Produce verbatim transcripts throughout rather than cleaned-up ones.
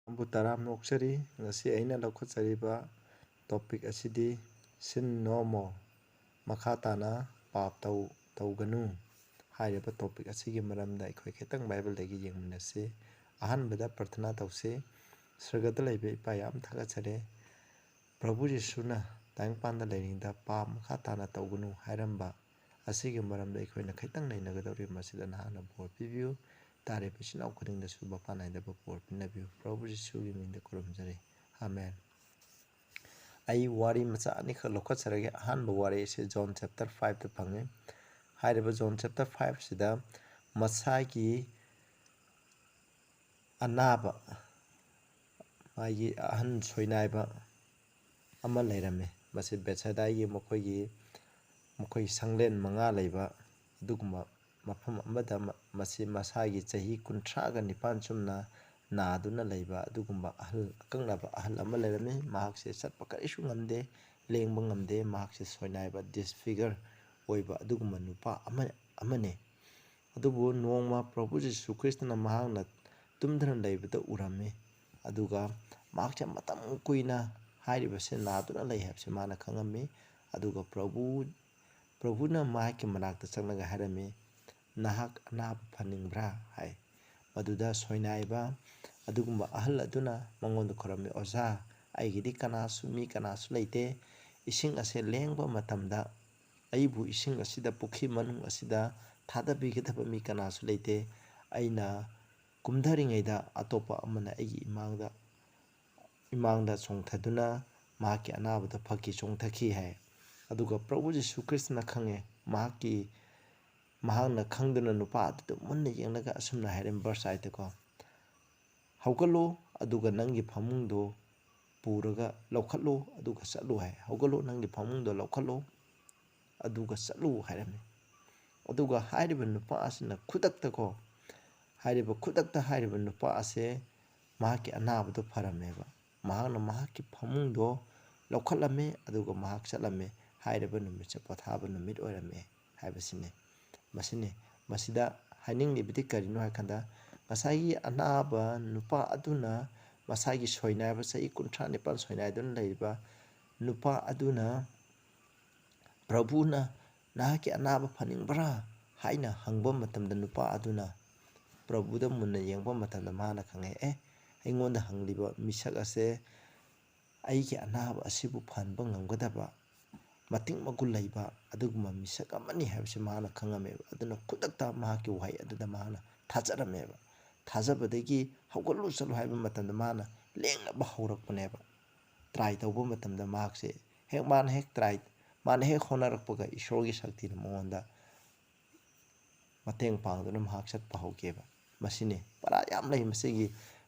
ꯅꯕꯨ ꯇꯔꯥꯝꯅ ꯑꯣꯛꯆꯔꯤ꯫ ꯉꯁꯤ ꯑꯩꯅ ꯂꯧꯈꯠꯆꯔꯤꯕ topic ꯑꯁꯤꯗꯤ "Sin no more", ꯃꯈꯥ ꯇꯥꯅ ꯄꯥꯞ ꯇꯧ-, ꯇꯧꯒꯅꯨ ꯍꯥꯏꯔꯤꯕ topic ꯑꯁꯤꯒꯤ ꯃꯔꯝꯗ ꯑꯩꯈꯣꯏ ꯈꯤꯇꯪ ꯕꯥꯏꯕꯜꯗꯒꯤ ꯌꯦꯡꯃꯤꯟꯅꯁꯤ꯫ ꯑꯍꯥꯟꯕꯗ ꯄ꯭ꯔꯊꯅꯥ ꯇꯧꯁꯤ꯫ ꯁ꯭ꯋꯔꯒꯗ ꯂꯩꯕ ꯏꯄꯥ, ꯌꯥꯝ ꯊꯥꯒꯠꯆꯔꯤ꯫ ꯄ꯭ꯔꯚꯨ ꯖꯤꯁꯨꯅ ꯇꯥꯏꯕꯪꯄꯥꯟꯗ ꯂꯩꯔꯤꯉꯩꯗ ꯄꯥꯞ ꯃꯈꯥ ꯇꯥꯅ ꯇꯧꯒꯅꯨ ꯍꯥꯏꯔꯝꯕ ꯑꯁꯤꯒꯤ ꯃꯔꯝꯗ ꯑꯩꯈꯣꯏꯅ ꯈꯤꯇꯪ ꯅꯩꯅꯒꯗꯧꯔꯤ꯫ ꯃꯁꯤꯗ ꯅꯍꯥꯛꯅ ꯕꯣꯔ ꯄꯤꯕꯤꯌꯨ꯫ ꯇꯥꯔꯤꯕ ꯏꯆꯤꯟ ꯏꯅꯥꯎ ꯈꯨꯗꯤꯡꯗꯁꯨ ꯃꯄꯥꯟ ꯅꯥꯏꯗꯕ ꯕꯣꯔ ꯄꯤꯅꯕꯤꯌꯨ꯫ ꯄ꯭ꯔꯚꯨ ꯖꯤꯁꯨꯒꯤ ꯃꯤꯡꯗ ꯈꯨꯔꯨꯝꯖꯔꯤ꯫ ꯑꯥꯃꯦꯟ꯫ ꯑꯩ ꯋꯥꯔꯤ ꯃꯆꯥ ꯑꯅꯤꯈꯛ ꯂꯧꯈꯠꯆꯔꯒꯦ꯫ ꯑꯍꯥꯟꯕ ꯋꯥꯔꯤ ꯑꯁꯤ ꯖꯣꯟ chapter fiveꯇ ꯐꯪꯉꯤ꯫ ꯍꯥꯏꯔꯤꯕ ꯖꯣꯟ chapter fiveꯁꯤꯗ ꯃꯁꯥꯒꯤ ꯑꯅꯥꯕ, ꯃꯥꯒꯤ ꯑꯍꯟ ꯁꯣꯏꯅꯥꯏꯕ ꯑꯃ ꯂꯩꯔꯝꯃꯤ꯫ ꯃꯁꯤ ꯕꯦꯠꯁꯥꯏꯗꯥꯒꯤ ꯃꯈꯣꯏꯒꯤ, ꯃꯈꯣꯏ ꯁꯪꯂꯦꯟ ꯃꯉꯥ ꯂꯩꯕ ꯑꯗꯨꯒꯨꯝꯕ ꯃꯐꯝ ꯑꯃꯗ ꯃ-, ꯃꯁꯤ ꯃꯁꯥꯒꯤ ꯆꯍꯤ ꯀꯨꯟꯊ꯭ꯔꯥꯒ ꯅꯤꯄꯥꯟ ꯆꯨꯝꯅ ꯅꯥꯗꯨꯅ ꯂꯩꯕ ꯑꯗꯨꯒꯨꯝꯕ ꯑꯍꯜ, ꯑꯀꯛꯅꯕ ꯑꯍꯜ ꯑꯃ ꯂꯩꯔꯝꯃꯤ꯫ ꯃꯍꯥꯛꯁꯦ ꯆꯠꯄ ꯀꯔꯤꯁꯨ ꯉꯝꯗꯦ, ꯂꯦꯡꯕ ꯉꯝꯗꯦ꯫ ꯃꯍꯥꯛꯁꯦ ꯁꯣꯏꯅꯥꯏꯕ, disfigure ꯑꯣꯏꯕ ꯑꯗꯨꯒꯨꯝꯕ ꯅꯨꯄꯥ ꯑꯃ, ꯑꯃꯅꯤ꯫ ꯑꯗꯨꯕꯨ ꯅꯣꯡꯃ ꯄ꯭ꯔꯚꯨ ꯖꯤꯁꯨ ꯈ꯭ꯔꯤꯁꯇꯅ ꯃꯍꯥꯛꯅ ꯇꯨꯝꯗꯨꯅ ꯂꯩꯕꯗ ꯎꯔꯝꯃꯤ꯫ ꯑꯗꯨꯒ ꯃꯍꯥꯛꯁꯦ ꯃꯇꯝ ꯀꯨꯏꯅ ꯍꯥꯏꯔꯤꯕꯁꯦ ꯅꯥꯗꯨꯅ ꯂꯩ ꯍꯥꯏꯕꯁꯦ ꯃꯥꯅ ꯈꯪꯉꯝꯃꯤ꯫ ꯑꯗꯨꯒ ꯄ꯭ꯔꯚꯨ, ꯄ꯭ꯔꯚꯨꯅ ꯃꯍꯥꯛꯀꯤ ꯃꯅꯥꯛꯇ ꯆꯪꯂꯒ ꯍꯥꯏꯔꯝꯃꯤ, "ꯅꯍꯥꯛ ꯑꯅꯥꯕ ꯐꯅꯤꯡꯕ꯭ꯔꯥ?" ꯍꯥꯏ꯫ ꯃꯗꯨꯗ ꯁꯣꯏꯅꯥꯏꯕ ꯑꯗꯨꯒꯨꯝꯕ ꯑꯍꯜ ꯑꯗꯨꯅ ꯃꯉꯣꯟꯗ ꯈꯨꯔꯝꯃꯤ, "ꯑꯣꯖꯥ, ꯑꯩꯒꯤꯗꯤ ꯀꯅꯥꯁꯨ, ꯃꯤ ꯀꯅꯥꯁꯨ ꯂꯩꯇꯦ꯫ ꯏꯁꯤꯡ ꯑꯁꯦ ꯂꯦꯡꯕ ꯃꯇꯝꯗ ꯑꯩꯕꯨ ꯏꯁꯤꯡ ꯑꯁꯤꯗ, ꯄꯨꯈ꯭ꯔꯤ ꯃꯅꯨꯡ ꯑꯁꯤꯗ ꯊꯥꯗꯕꯤꯒꯗꯕ ꯃꯤ ꯀꯅꯥꯁꯨ ꯂꯩꯇꯦ꯫ ꯑꯩꯅ ꯀꯨꯝꯊꯔꯤꯉꯩꯗ ꯑꯇꯣꯞꯄ ꯑꯃꯅ ꯑꯩꯒꯤ ꯏꯃꯥꯡꯗ, ꯏꯃꯥꯡꯗ ꯆꯣꯡꯊꯗꯨꯅ ꯃꯍꯥꯛꯀꯤ ꯑꯅꯥꯕꯗ ꯐꯈꯤ, ꯆꯣꯡꯊꯈꯤ" ꯍꯥꯏ꯫ ꯑꯗꯨꯒ ꯄ꯭ꯔꯚꯨ ꯖꯤꯁꯨ ꯈ꯭ꯔꯤꯁꯇꯅ ꯈꯪꯉꯦ, ꯃꯍꯥꯛꯀꯤ, ꯃꯍꯥꯛꯅ ꯈꯪꯗꯨꯅ ꯅꯨꯄꯥ ꯑꯗꯨꯗ ꯃꯨꯟꯅ ꯌꯦꯡꯂꯒ ꯑꯁꯨꯝꯅ ꯍꯥꯏꯔꯝꯃꯤ, verse eightꯇꯀꯣ, "ꯍꯧꯒꯠꯂꯣ, ꯑꯗꯨꯒ ꯅꯪꯒꯤ ꯐꯃꯨꯡꯗꯣ ꯄꯨꯔꯒ ꯂꯧꯈꯠꯂꯣ, ꯑꯗꯨꯒ ꯆꯠꯂꯨ" ꯍꯥꯏ꯫ "ꯍꯧꯒꯠꯂꯣ, ꯅꯪꯒꯤ ꯐꯃꯨꯡꯗꯣ ꯂꯧꯈꯠꯂꯣ, ꯑꯗꯨꯒ ꯆꯠꯂꯨ" ꯍꯥꯏꯔꯝꯃꯤ꯫ ꯑꯗꯨꯒ ꯍꯥꯏꯔꯤꯕ ꯅꯨꯄꯥ ꯑꯁꯤꯅ ꯈꯨꯗꯛꯇꯀꯣ, ꯍꯥꯏꯔꯤꯕ ꯈꯨꯗꯛꯇ ꯍꯥꯏꯔꯤꯕ ꯅꯨꯄꯥ ꯑꯁꯦ ꯃꯍꯥꯛꯀꯤ ꯑꯅꯥꯕꯗꯣ ꯐꯔꯝꯃꯦꯕ꯫ ꯃꯍꯥꯛꯅ ꯃꯍꯥꯛꯀꯤ ꯐꯃꯨꯡꯗꯣ ꯂꯧꯈꯠꯂꯝꯃꯦ, ꯑꯗꯨꯒ ꯃꯍꯥꯛ ꯆꯠꯂꯝꯃꯦ꯫ ꯍꯥꯏꯔꯤꯕ ꯅꯨꯃꯤꯠꯁꯦ ꯄꯣꯊꯥꯕ ꯅꯨꯃꯤꯠ ꯑꯣꯏꯔꯝꯃꯦ ꯍꯥꯏꯕꯁꯤꯅꯤ꯫ ꯃꯁꯤꯅꯤ, ꯃꯁꯤꯗ ꯍꯥꯏꯅꯤꯡꯂꯤꯕꯗꯤ ꯀꯔꯤꯅꯣ ꯍꯥꯏꯀꯥꯟꯗ, ꯉꯁꯥꯏꯒꯤ ꯑꯅꯥꯕ ꯅꯨꯄꯥ ꯑꯗꯨꯅ ꯃꯁꯥꯒꯤ ꯁꯣꯏꯅꯥꯏꯕ ꯆꯍꯤ ꯀꯨꯟꯊ꯭ꯔꯥ ꯅꯤꯄꯥꯟ ꯁꯣꯏꯅꯥꯏꯗꯨꯅ ꯂꯩꯔꯤꯕ ꯅꯨꯄꯥ ꯑꯗꯨꯅ, "ꯄ꯭ꯔꯚꯨꯅ ꯅꯍꯥꯛꯀꯤ ꯑꯅꯥꯕ ꯐꯅꯤꯡꯕ꯭ꯔꯥ?" ꯍꯥꯏꯅ ꯍꯪꯕ ꯃꯇꯝꯗ, ꯅꯨꯄꯥ ꯑꯗꯨꯅ ꯄ꯭ꯔꯚꯨꯗ ꯃꯨꯟꯅ ꯌꯦꯡꯕ ꯃꯇꯝꯗ ꯃꯥꯅ ꯈꯪꯉꯦ, "ꯑꯦ, ꯑꯩꯉꯣꯟꯗ ꯍꯪꯂꯤꯕ ꯃꯤꯁꯛ ꯑꯁꯦ ꯑꯩꯒꯤ ꯑꯅꯥꯕ ꯑꯁꯤꯕꯨ ꯐꯍꯟꯕ ꯉꯝꯒꯗꯕ ꯃꯇꯤꯛ ꯃꯒꯨꯟ ꯂꯩꯕ ꯑꯗꯨꯒꯨꯝꯕ ꯃꯤꯁꯛ ꯑꯃꯅꯤ" ꯍꯥꯏꯕꯁꯤ ꯃꯍꯥꯛꯅ ꯈꯪꯉꯝꯃꯦꯕ꯫ ꯑꯗꯨꯅ ꯈꯨꯗꯛꯇ ꯃꯍꯥꯛꯀꯤ ꯋꯥꯍꯩ ꯑꯗꯨꯗ ꯃꯍꯥꯛꯅ ꯊꯥꯖꯔꯝꯃꯦꯕ꯫ ꯊꯥꯖꯕꯗꯒꯤ "ꯍꯧꯒꯠꯂꯨ, ꯆꯠꯂꯨ" ꯍꯥꯏꯕ ꯃꯇꯝꯗ ꯃꯥꯅ ꯂꯦꯡꯅꯕ ꯍꯧꯔꯛꯄꯅꯦꯕ꯫ ꯇ꯭ꯔꯥꯏ ꯇꯧꯕ ꯃꯇꯝꯗ ꯃꯍꯥꯛꯁꯦ ꯍꯦꯛ, ꯃꯥꯅ ꯍꯦꯛ ꯇ꯭ꯔꯥꯏ, ꯃꯥꯅ ꯍꯦꯛ ꯍꯣꯠꯅꯔꯛꯄꯒ ꯏꯁꯣꯔꯒꯤ ꯁꯛꯇꯤꯅ ꯃꯉꯣꯟꯗ ꯃꯇꯦꯡ ꯄꯥꯡꯗꯨꯅ ꯃꯍꯥꯛ ꯆꯠꯄ ꯍꯧꯈꯤꯑꯕ꯫ ꯃꯁꯤꯅꯤ ꯄꯔꯥ ꯌꯥꯝ ꯂꯩ ꯃꯁꯤꯒꯤ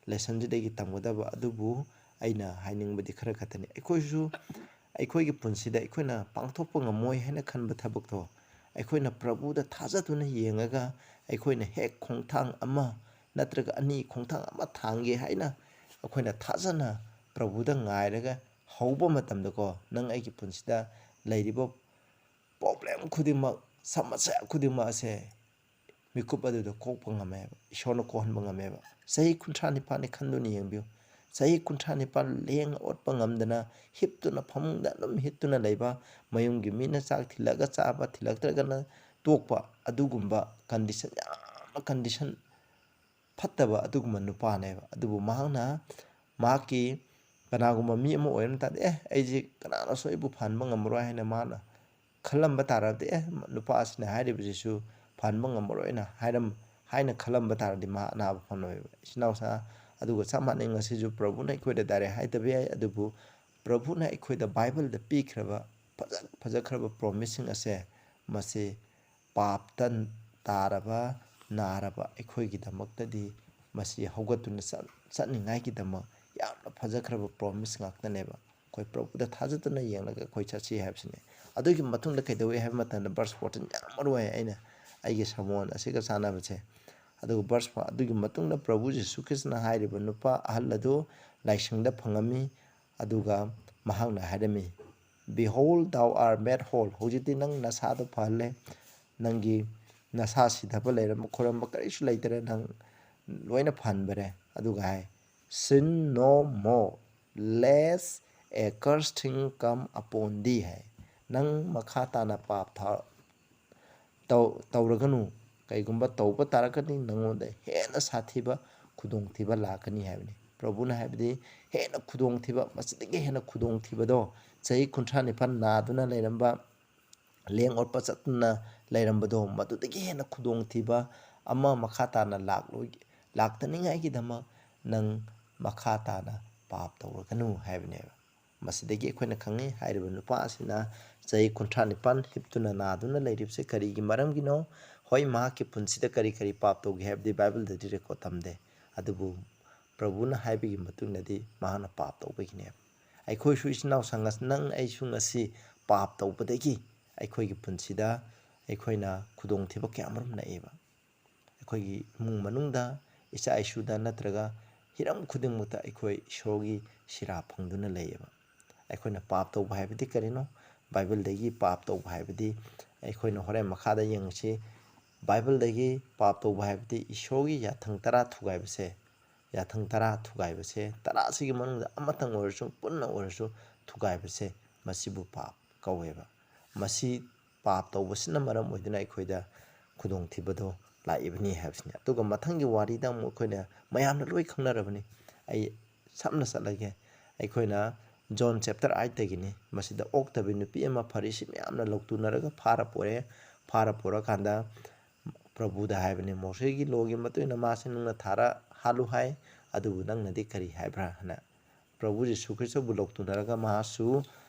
ꯂꯦꯁꯟꯁꯤꯗꯒꯤ ꯇꯝꯒꯗꯕ, ꯑꯗꯨꯕꯨ ꯑꯩꯅ ꯍꯥꯏꯅꯤꯡꯕꯗꯤ ꯈꯔ ꯈꯛꯇꯅꯤ꯫ ꯑꯩꯈꯣꯏꯁꯨ ꯑꯩꯈꯣꯏꯒꯤ ꯄꯨꯟꯁꯤꯗ ꯑꯩꯈꯣꯏꯅ ꯄꯥꯡꯊꯣꯛꯄ ꯉꯝꯃꯣꯏ ꯍꯥꯏꯅ ꯈꯟꯕ ꯊꯕꯛꯇꯣ ꯑꯩꯈꯣꯏꯅ ꯄ꯭ꯔꯚꯨꯗ ꯊꯥꯖꯗꯨꯅ ꯌꯦꯡꯉꯒ, ꯑꯩꯈꯣꯏꯅ ꯍꯦꯛ ꯈꯣꯡꯊꯥꯡ ꯑꯃ ꯅꯠꯇ꯭ꯔꯒ ꯑꯅꯤ ꯈꯣꯡꯊꯥꯡ ꯑꯃ ꯊꯥꯡꯒꯦ ꯍꯥꯏꯅ ꯑꯩꯈꯣꯏꯅ ꯊꯥꯖꯅ ꯄ꯭ꯔꯚꯨꯗ ꯉꯥꯏꯔꯒ ꯍꯧꯕ ꯃꯇꯝꯗꯀꯣ, ꯅꯪ ꯑꯩꯒꯤ ꯄꯨꯟꯁꯤꯗ ꯂꯩꯔꯤꯕ ꯄ꯭ꯔꯣꯕ꯭ꯂꯦꯝ ꯈꯨꯗꯤꯡꯃꯛ, ꯁꯃꯁ꯭ꯌꯥ ꯈꯨꯗꯤꯡꯃꯛ ꯑꯁꯦ ꯃꯤꯀꯨꯞ ꯑꯗꯨꯗ ꯀꯣꯛꯄ ꯉꯝꯃꯦꯕ, ꯏꯁꯣꯔꯅ ꯀꯣꯛꯍꯟꯕ ꯉꯝꯃꯦꯕ꯫ ꯆꯍꯤ ꯀꯨꯟꯊ꯭ꯔꯥ ꯅꯤꯄꯥꯟꯅꯤ ꯈꯟꯗꯨꯅ ꯌꯦꯡꯕꯤꯌꯨ꯫ ꯆꯍꯤ ꯀꯨꯟꯊ꯭ꯔꯥ ꯅꯤꯄꯥꯟ ꯂꯦꯡ ꯑꯣꯠꯄ ꯉꯝꯗꯅ ꯍꯤꯞꯇꯨꯅ, ꯐꯃꯨꯡꯗ ꯑꯗꯨꯝ ꯍꯤꯞꯇꯨꯅ ꯂꯩꯕ, ꯃꯌꯨꯝꯒꯤ ꯃꯤꯅ ꯆꯥꯛ ꯊꯤꯜꯂꯒ ꯆꯥꯕ, ꯊꯤꯜꯂꯛꯇ꯭ꯔꯒꯅ ꯇꯣꯛꯄ, ꯑꯗꯨꯒꯨꯝꯕ ꯀꯟꯗꯤꯁꯟ, ꯌꯥꯝꯅ ꯀꯟꯗꯤꯁꯟ ꯐꯠꯇꯕ ꯑꯗꯨꯒꯨꯝꯕ ꯅꯨꯄꯥꯅꯦꯕ꯫ ꯑꯗꯨꯕꯨ ꯃꯍꯥꯛꯅ, ꯃꯍꯥꯛꯀꯤ ꯀꯅꯥꯒꯨꯝꯕ ꯃꯤ ꯑꯃ ꯑꯣꯏꯔꯝ ꯇꯥꯔꯗꯤ, "ꯑꯦ, ꯑꯩꯁꯦ ꯀꯅꯥꯅꯁꯨ ꯑꯩꯕꯨ ꯐꯍꯟꯕ ꯉꯝꯃꯔꯣꯏ" ꯍꯥꯏꯅ ꯃꯥꯅ ꯈꯜꯂꯝꯕ ꯇꯥꯔꯕꯗꯤ, "ꯑꯦ, ꯅꯨꯄꯥ ꯑꯁꯤꯅ ꯍꯥꯏꯔꯤꯕꯁꯤꯁꯨ ꯐꯍꯟꯕ ꯉꯝꯃꯔꯣꯏꯅ ꯍꯥꯏꯔꯝ-, ꯍꯥꯏꯅ ꯈꯜꯂꯝꯕ ꯇꯥꯔꯗꯤ ꯃꯥ ꯑꯅꯥꯕ ꯐꯅꯣꯏꯕ"꯫ ꯏꯆꯤꯟ ꯏꯅꯥꯎꯁꯥ, ꯑꯗꯨꯒ ꯆꯞ ꯃꯥꯟꯅꯩ, ꯉꯁꯤꯁꯨ ꯄ꯭ꯔꯚꯨꯅ ꯑꯩꯈꯣꯏꯗ ꯗꯥꯏꯔꯦꯛ ꯍꯥꯏꯗꯕ ꯌꯥꯏ, ꯑꯗꯨꯕꯨ ꯄ꯭ꯔꯚꯨꯅ ꯑꯩꯈꯣꯏꯗ ꯕꯥꯏꯕꯜꯗ ꯄꯤꯈ꯭ꯔꯕ ꯐꯖ-, ꯐꯖꯈ꯭ꯔꯕ ꯄ꯭ꯔꯣꯃꯤꯁꯁꯤꯡ ꯑꯁꯦ, ꯃꯁꯤ ꯄꯥꯞꯇ ꯇꯥꯔꯕ, ꯅꯥꯔꯕ ꯑꯩꯈꯣꯏꯒꯤꯗꯃꯛꯇꯗꯤ ꯃꯁꯤ ꯍꯧꯒꯠꯇꯨꯅ ꯆꯠ-, ꯆꯠꯅꯤꯡꯉꯥꯏꯒꯤꯗꯃꯛ ꯌꯥꯝꯅ ꯐꯖꯈ꯭ꯔꯕ ꯄ꯭ꯔꯣꯃꯤꯁ ꯉꯥꯛꯇꯅꯦꯕ꯫ ꯑꯩꯈꯣꯏ ꯄ꯭ꯔꯚꯨꯗ ꯊꯥꯖꯗꯨꯅ ꯌꯦꯡꯂꯒ ꯑꯩꯈꯣꯏ ꯆꯠꯁꯤ ꯍꯥꯏꯕꯁꯤꯅꯤ꯫ ꯑꯗꯨꯒꯤ ꯃꯇꯨꯡꯗ ꯀꯩꯗꯧꯏ ꯍꯥꯏꯕ ꯃꯇꯝꯗ, ꯚꯔꯁ ꯐꯣꯔꯇꯤꯟ ꯌꯥꯝ ꯃꯔꯨ ꯑꯣꯏ, ꯑꯩꯅ ꯑꯩꯒꯤ ꯁꯃꯣꯟ ꯑꯁꯤꯒ ꯆꯥꯟꯅꯕꯁꯦ꯫ ꯑꯗꯨꯒ ꯚꯔꯁ ꯐꯣꯔ, ꯑꯗꯨꯒꯤ ꯃꯇꯨꯡꯗ ꯄ꯭ꯔꯚꯨ ꯖꯤꯁꯨ ꯈ꯭ꯔꯤꯁꯇꯅ ꯍꯥꯏꯔꯤꯕ ꯅꯨꯄꯥ ꯑꯍꯜ ꯑꯗꯨ ꯂꯥꯏꯁꯪꯗ ꯐꯪꯉꯝꯃꯤ, ꯑꯗꯨꯒ ꯃꯍꯥꯛꯅ ꯍꯥꯏꯔꯝꯃꯤ, "Behold, thou art made whole"꯫ ꯍꯧꯖꯤꯛꯇꯤ ꯅꯪ ꯅꯁꯥꯗꯣ ꯐꯍꯜꯂꯦ, ꯅꯪꯒꯤ ꯅꯁꯥ ꯁꯤꯊꯕ ꯂꯩꯔꯝꯕ ꯈꯣꯠꯂꯝꯕ ꯀꯔꯤꯁꯨ ꯂꯩꯇꯔꯦ, ꯅꯪ ꯂꯣꯏꯅ ꯐꯍꯟꯕꯔꯦ꯫ ꯑꯗꯨꯒ ꯍꯥꯏ, "Sin no more, lest a curse thing come upon thee" ꯍꯥꯏ꯫ ꯅꯪ ꯃꯈꯥ ꯇꯥꯅ ꯄꯥꯞ ꯊ-, ꯇꯧ-, ꯇꯧꯔꯒꯅꯨ꯫ ꯀꯩꯒꯨꯝꯕ ꯇꯧꯕ ꯇꯥꯔꯒꯗꯤ ꯅꯪꯉꯣꯟꯗ ꯍꯦꯟꯅ ꯁꯥꯊꯤꯕ ꯈꯨꯗꯣꯡꯊꯤꯕ ꯂꯥꯛꯀꯅꯤ ꯍꯥꯏꯕꯅꯤ꯫ ꯄ꯭ꯔꯚꯨꯅ ꯍꯥꯏꯕꯗꯤ ꯍꯦꯟꯅ ꯈꯨꯗꯣꯡꯊꯤꯕ, ꯃꯁꯤꯗꯒꯤ ꯍꯦꯟꯅ ꯈꯨꯗꯣꯡꯊꯤꯕꯗꯣ, ꯆꯍꯤ ꯀꯨꯟꯊ꯭ꯔꯥ ꯅꯤꯄꯥꯟ ꯅꯥꯗꯨꯅ ꯂꯩꯔꯝꯕ, ꯂꯦꯡ ꯑꯣꯠꯄ ꯆꯠꯇꯨꯅ ꯂꯩꯔꯝꯕꯗꯣ, ꯃꯗꯨꯗꯒꯤ ꯍꯦꯟꯅ ꯈꯨꯗꯣꯡꯊꯤꯕ ꯑꯃ ꯃꯈꯥ ꯇꯥꯅ ꯂꯥꯛꯂꯣꯏ-, ꯂꯥꯛꯇꯅꯤꯡꯉꯥꯏꯒꯤꯗꯃꯛ ꯅꯪ ꯃꯈꯥ ꯇꯥꯅ ꯄꯥꯞ ꯇꯧꯔꯒꯅꯨ ꯍꯥꯏꯕꯅꯦꯕ꯫ ꯃꯁꯤꯗꯒꯤ ꯑꯩꯈꯣꯏꯅ ꯈꯪꯉꯤ, ꯍꯥꯏꯔꯤꯕ ꯅꯨꯄꯥ ꯑꯁꯤꯅ ꯆꯍꯤ ꯀꯨꯟꯊ꯭ꯔꯥ ꯅꯤꯄꯥꯟ ꯍꯤꯞꯇꯨꯅ ꯅꯥꯗꯨꯅ ꯂꯩꯔꯤꯕꯁꯦ ꯀꯔꯤꯒꯤ ꯃꯔꯝꯒꯤꯅꯣ? ꯍꯣꯏ, ꯃꯍꯥꯛꯀꯤ ꯄꯨꯟꯁꯤꯗ ꯀꯔꯤ ꯀꯔꯤ ꯄꯥꯞ ꯇꯧꯒꯦ ꯍꯥꯏꯕꯗꯤ ꯕꯥꯏꯕꯜꯗꯗꯤ ꯔꯦꯀꯣꯔꯠ ꯊꯝꯗꯦ, ꯑꯗꯨꯕꯨ ꯄ꯭ꯔꯚꯨꯅ ꯍꯥꯏꯕꯒꯤ ꯃꯇꯨꯡ ꯏꯟꯅꯗꯤ ꯃꯍꯥꯛꯅ ꯄꯥꯞ ꯇꯧꯕꯒꯤꯅꯦꯕ꯫ ꯑꯩꯈꯣꯏꯁꯨ ꯏꯆꯤꯟ ꯏꯅꯥꯎ ꯁꯪꯒ-, ꯅꯪ ꯑꯩꯁꯨ ꯉꯁꯤ ꯄꯥꯞ ꯇꯧꯕꯗꯒꯤ ꯑꯩꯈꯣꯏꯒꯤ ꯄꯨꯟꯁꯤꯗ ꯑꯩꯈꯣꯏꯅ ꯈꯨꯗꯣꯡꯊꯤꯕ ꯀꯌꯥ ꯑꯃꯔꯣꯝ ꯂꯥꯛꯑꯦꯕ꯫ ꯑꯩꯈꯣꯏꯒꯤ ꯏꯃꯨꯡ ꯃꯅꯨꯡꯗ, ꯏꯆꯥ ꯏꯁꯨꯗ ꯅꯠꯇ꯭ꯔꯒ ꯍꯤꯔꯝ ꯈꯨꯗꯤꯡꯃꯛꯇ ꯑꯩꯈꯣꯏ ꯏꯁꯣꯔꯒꯤ ꯁꯤꯔꯥ ꯐꯪꯗꯨꯅ ꯂꯩꯌꯦꯕ꯫ ꯑꯩꯈꯣꯏꯅ ꯄꯥꯞ ꯇꯧꯕ ꯍꯥꯏꯕꯗꯤ ꯀꯔꯤꯅꯣ? ꯕꯥꯏꯕꯜꯗꯒꯤ ꯄꯥꯞ ꯇꯧꯕ ꯍꯥꯏꯕꯗꯤ ꯑꯩꯈꯣꯏꯅ ꯍꯣꯔꯦꯟ ꯃꯈꯥꯗ ꯌꯦꯡꯉꯁꯤ꯫ ꯕꯥꯏꯕꯜꯗꯒꯤ ꯄꯥꯞ ꯇꯧꯕ ꯍꯥꯏꯕꯗꯤ ꯏꯁꯣꯔꯒꯤ ꯌꯥꯊꯪ ꯇꯔꯥ ꯊꯨꯒꯥꯏꯕꯁꯦ, ꯌꯥꯊꯪ ꯇꯔꯥ ꯊꯨꯒꯥꯏꯕꯁꯦ, ꯇꯔꯥꯁꯤꯒꯤ ꯃꯅꯨꯡꯗ ꯑꯃꯇꯪ ꯑꯣꯏꯔꯁꯨ, ꯄꯨꯟꯅ ꯑꯣꯏꯔꯁꯨ ꯊꯨꯒꯥꯏꯕꯁꯦ, ꯃꯁꯤꯕꯨ ꯄꯥꯞ ꯀꯧꯋꯦꯕ꯫ ꯃꯁꯤ ꯄꯥꯞ ꯇꯧꯕꯁꯤꯅ ꯃꯔꯝ ꯑꯣꯏꯗꯨꯅ ꯑꯩꯈꯣꯏꯗ ꯈꯨꯗꯣꯡꯊꯤꯕꯗꯣ ꯂꯥꯛꯏꯕꯅꯤ ꯍꯥꯏꯕꯁꯤꯅꯤ꯫ ꯑꯗꯨꯒ ꯃꯊꯪꯒꯤ ꯋꯥꯔꯤꯗ ꯑꯃꯨꯛ ꯑꯩꯈꯣꯏꯅ ꯃꯌꯥꯝꯅ ꯂꯣꯏ ꯈꯪꯅꯔꯕꯅꯤ꯫ ꯑꯩ ꯁꯝꯅ ꯆꯠꯂꯒꯦ꯫ ꯑꯩꯈꯣꯏꯅ ꯖꯣꯟ ꯆꯦꯞꯇꯔ ꯑꯥꯏꯠꯇꯒꯤꯅꯤ꯫ ꯃꯁꯤꯗ ꯑꯣꯛꯇꯕꯤ ꯅꯨꯄꯤ ꯑꯃ ꯐꯔꯤꯁꯤ ꯃꯌꯥꯝꯅ ꯂꯧꯇꯨꯅꯔꯒ ꯐꯥꯔ ꯄꯨꯔꯛꯑꯦ꯫ ꯐꯥꯔ ꯄꯨꯔꯀꯥꯟꯗ ꯄ꯭ꯔꯚꯨꯗ ꯍꯥꯏꯕꯅꯤ, "ꯃꯣꯁꯦꯒꯤ ꯂꯣꯒꯤ ꯃꯇꯨꯡ ꯏꯟꯅ ꯃꯥꯁꯤ ꯅꯨꯡꯅ ꯊꯥꯔ ꯍꯥꯠꯂꯨ ꯍꯥꯏ, ꯑꯗꯨꯕꯨ ꯅꯪꯅꯗꯤ ꯀꯔꯤ ꯍꯥꯏꯕ꯭ꯔꯥ?" ꯍꯥꯏꯅ꯫ ꯄ꯭ꯔꯚꯨ ꯖꯤꯁꯨ ꯈ꯭ꯔꯤꯁꯇꯕꯨ ꯂꯧꯇꯨꯅꯔꯒ ꯃꯍꯥꯛꯁꯨ